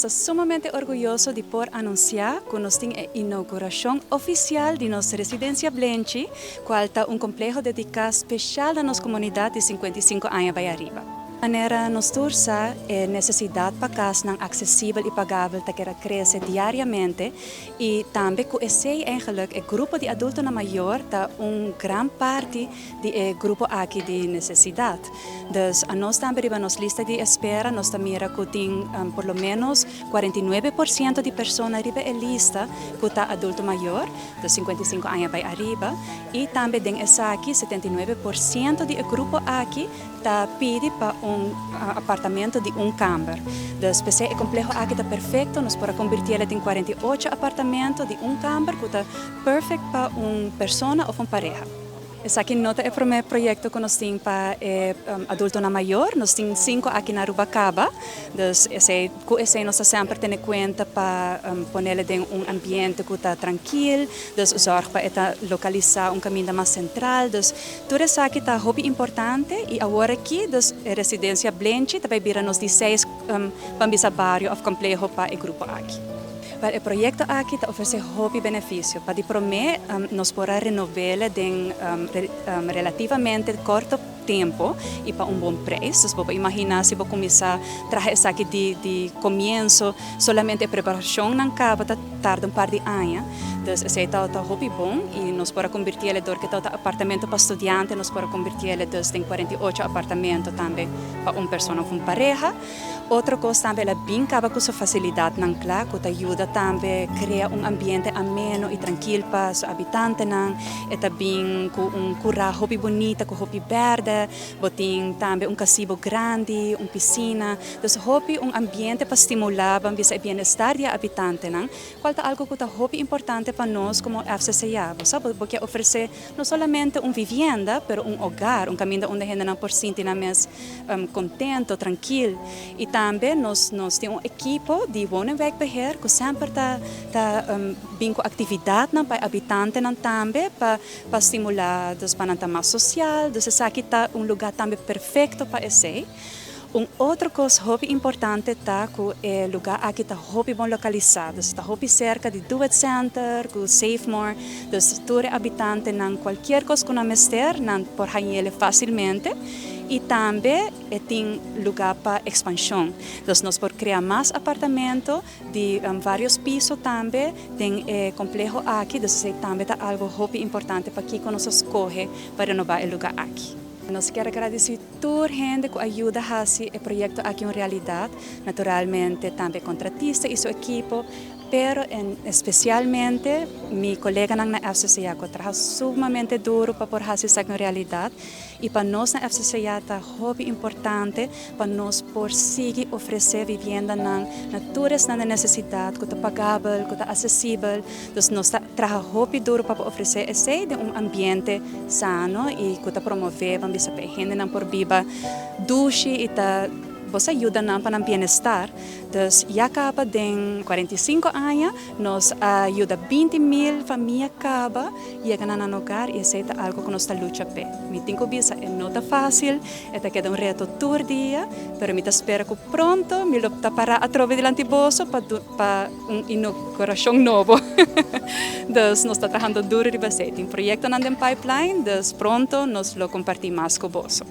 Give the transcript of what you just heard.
Nos ta sumamente orguyoso di por anuncia cu nos tin e inauguracion oficial di nos Residencia Blenchi, cual ta un compleho dedica special na nos comunidad di 55 aña bay ariba. Manera nos tur sa, e necesidad pa casnan accesibel y pagabel ta keda crece diariamente y tambe cu esey eigenlijk e grupo di adultonan mayor ta un gran parti di e grupo aki di necesidad. Dus anos tambe riba nos lista di espera nos ta mira cu tin por lo menos 49% di persona riba e lista cu ta adulto mayor, dus 55 aña bay ariba, y tambe den esaki 79% di e grupo aki ta pidi pa un apartamento di un camber. Dus p'esey e compleho aki ta perfecto, nos por a convirti'e den 48 apartamento di un camber cu ta perfect pa un persona of un pareha. Esaki no ta e prome proyecto cu nos tin pa e adultonan mayor, nos tin cinco aki na Aruba caba, dus esey cu esey nos ta semper tene cuenta pa ponele den un ambiente cu ta trankil, dus zorg pa e ta localisa un caminda mas central, dus tur esaki ta hopi importante y awor aki dus e Residencia Blenchi ta bay bira nos di seis ban bisa bario of compleho pa e grupo aki. Wel, e proyecto aki ta ofrece hopi beneficio. Pa di prome, nos por a renovele den relativamente corto tempo y pa un bon prijs. Dus bo por imagina si bo cuminsa traha esaki di comienzo, solamente e preparacionnan caba ta tarda un par di aña. Dus esey ta hopi bon y nos por a convirtiele door cu ta apartamento pa studiante, nos por a convirtiele dus den 48 apartamento tambe pa un persona of un pareha. Otro cos tambe, el a bin caba cu su facilidadnan cla cu ta yuda tambe crea un ambiente ameno y trankil pa su habitantenan. E ta bin cu un cura hopi bunita cu hopi berde, bo tin tambe un casibo grandi, un piscina, dus hopi un ambiente pa stimula, ban bisa, e bienestar di e habitantenan, cual ta algo cu ta hopi importante pa nos como FCCA. Bo sa, bo kier ofrece no solamente un vivienda, pero un hogar, un caminda unda hendenan por sinti nan mes contento, trankil. Y tambe nos tin un ekipo di woon- en wijkbeheer cu semper ta bin cu actividadnan pa e habitantenan tambe pa stimula, dus pa nan ta mas social. Dus esaki ta un lugar tambe perfecto pa esey. Un otro cos hopi importante ta cu e lugar aki ta hopi bon localisa, dus ta hopi cerca di Do It Center, cu Save More, dus tur e habitantenan, cualkier cos cu nan mester, nan por hañ'ele facilmente y tambe e tin lugar pa expansion. Dus nos por crea mas apartamento di varios piso tambe den e compleho aki, dus esey tambe ta algo hopi importante pakico nos a scoge pa renoba e lugar aki. Nos kier agradeci tur hende cu a yuda haci e proyecto aki un realidad, naturalmente tambe contratista y su ekipo, pero en especialmente mi coleganan na FCCA cu a traha sumamente duro pa por haci esaki un realidad. Y pa nos na FCCA ta hopi importante pa nos por sigui ofrece viviendanan na tur esnan den necesidad cu ta pagabel, cu ta accesibel. Dus nos ta traha hopi duro pa por ofrece esey den un ambiente sano y cu ta promove, ban bisa, pa e hendenan por biba dushi y ta bo sa yuda nan pa nan bienestar. Dus ya caba den 45 aña nos a yuda 20.000 famia caba yega na nan hogar y esey ta algo cu nos ta lucha p'e. Mi tin cu bisa, e no ta facil, e ta keda un reto tur dia, pero mi ta spera cu pronto mi lo ta para atrobe dilanti boso pa un inauguracion nobo. Dus nos ta trahando duro riba esey. Tin proyectonan den pipeline, dus pronto nos lo comparti mas cu boso.